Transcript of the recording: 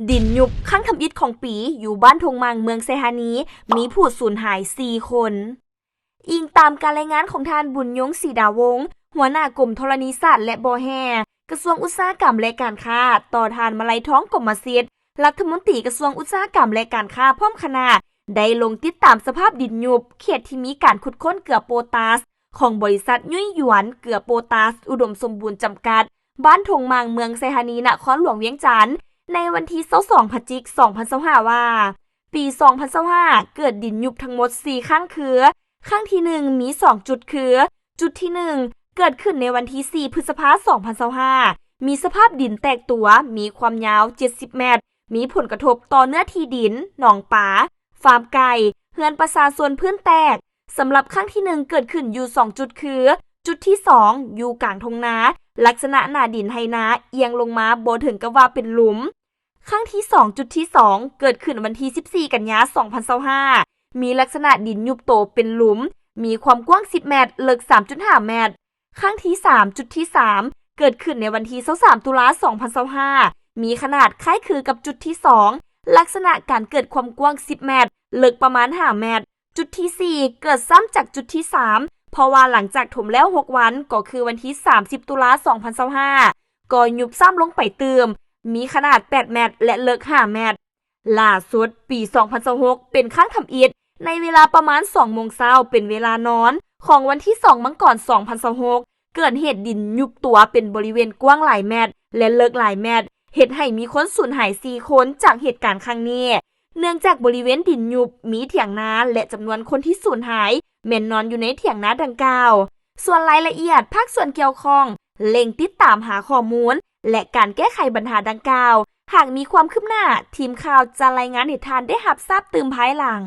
ດິນຍຸບຄັ້ງທຳອິດຂອງປີ ຢູ່ບ້ານທົ່ງໝ່າງ ເມືອງໄຊທານີ ມີຜູ້ສູນຫາຍສີ່ຄົນ. ອີງຕາມການລາຍງານຂອງທ່ານ ບຸນຍົງ ສີດາວົງ ຫົວໜ້າກົມທໍລະນີສາດ ແລະ ບໍ່ແຮ່ ກະຊວງອຸດສາຫະກຳ ແລະ ການຄ້າ ຕໍ່ທ່ານ ມະໄລທອງ ກົມມະສິດ ລັດຖະມົນຕີກະຊວງອຸດສາຫະກຳ ແລະ ການຄ້າ ພ້ອມຄະນະ ໄດ້ລົງຕິດຕາມສະພາບດິນຍຸບ ເຂດທີ່ມີການຂຸດຄົ້ນເກືອໂປຕາສ ຂອງບໍລິສັດຫຍຸຍຫຍວນເກືອໂປຕາສ ອຸດົມສົມບູນ ຈຳກັດ ບ້ານທົ່ງໝ່າງ ເມືອງໄຊທານີ ນະຄອນຫຼວງວຽງຈັນ ໃນວັນທີຊາວສອງ ພະຈິກ ສອງພັນຊາວຫ້າ ວ່າ ປີສອງພັນຊາວຫ້າ ເກີດດິນຍຸບທັງໝົດສີ່ຄັ້ງຄື ຄັ້ງທີໜຶ່ງ ມີສອງຈຸດຄື ຈຸດທີໜຶ່ງ ເກີດຂຶ້ນໃນວັນທີສີ່ ພຶດສະພາ ສອງພັນຊາວຫ້າ ມີສະພາບດິນແຕກຕົວ ມີຄວາມຍາວເຈັດສິບແມັດ ມີຜົນກະທົບຕໍ່ເນື້ອທີ່ດິນ, ໜອງປາ, ຟາມໄກ່, ເຮືອນປະຊາຊົນພື້ນແຕກ. ສຳລັບຄັ້ງທີໜຶ່ງເກີດຂຶ້ນຢູ່ສອງຈຸດຄື ຈຸດທີສອງ ຢູ່ກາງທົ່ງນາ ລັກສະນະໜ້າດິນໄຮ່ນາ ອຽງລົງມາບໍ່ເຖິງກັບວ່າເປັນຫຼຸມ. ຄັ້ງທີສອງ ຈຸດທີສອງ ເກີດຂຶ້ນວັນທີສິບສີ່ ກັນຍາ ສອງພັນຊາວຫ້າ ມີລັກສະນະດິນຍຸບໂຕເປັນຫຼຸມ ມີຄວາມກວ້າງສິບແມັດ ເລິກສາມຈຸດຫ້າແມັດ. ຄັ້ງທີສາມ ຈຸດທີສາມ ເກີດຂຶ້ນໃນວັນທີຊາວສາມ ຕຸລາ ສອງພັນຊາວຫ້າ ມີຂະໜາດຄ້າຍຄືກັບຈຸດທີສອງ ລັກສະນະການເກີດຄວາມກວ້າງສິບແມັດ ເລິກປະມານຫ້າແມັດ. ຈຸດທີສີ່ ເກີດຊ້ຳຈາກຈຸດທີສາມ ເພາະວ່າຫຼັງຈາກຖົມແລ້ວຫົກວັນ ກໍຄືວັນທີສາມສິບ ຕຸລາ ສອງພັນຊາວຫ້າ ກໍຍຸບຊ້ຳລົງໄປຕື່ມ ມີຂະໜາດແປດແມັດ ແລະ ເລິກຫ້າແມັດ. ຫຼ້າສຸດ ປີສອງພັນຊາວຫົກ ເປັນຄັ້ງທຳອິດ ໃນເວລາປະມານສອງໂມງເຊົ້າ ເປັນເວລານອນ ຂອງວັນທີສອງ ມັງກອນ ສອງພັນຊາວຫົກ ເກີດເຫດດິນຍຸບຕົວເປັນບໍລິເວນກວ້າງຫຼາຍແມັດ ແລະ ເລິກຫຼາຍແມັດ ເຮັດໃຫ້ມີຄົນສູນຫາຍສີ່ຄົນຈາກເຫດການຄັ້ງນີ້ ເນື່ອງຈາກບໍລິເວນດິນຍຸບມີຖຽງນາ ແລະ ຈຳນວນຄົນທີ່ສູນຫາຍແມ່ນນອນຢູ່ໃນຖຽງນາດັ່ງກ່າວ. ສ່ວນລາຍລະອຽດ ພາກສ່ວນກ່ຽວຂ້ອງເລັ່ງຕິດຕາມຫາຂໍ້ມູນ ແລະ ການແກ້ໄຂບັນຫາດັ່ງກ່າວ. ຫາກມີຄວາມຄືບໜ້າ, ທີມຂ່າວຈະລາຍງານໃຫ້ທ່ານໄດ້ຮັບຊາບຕື່ມພາຍຫຼັງ.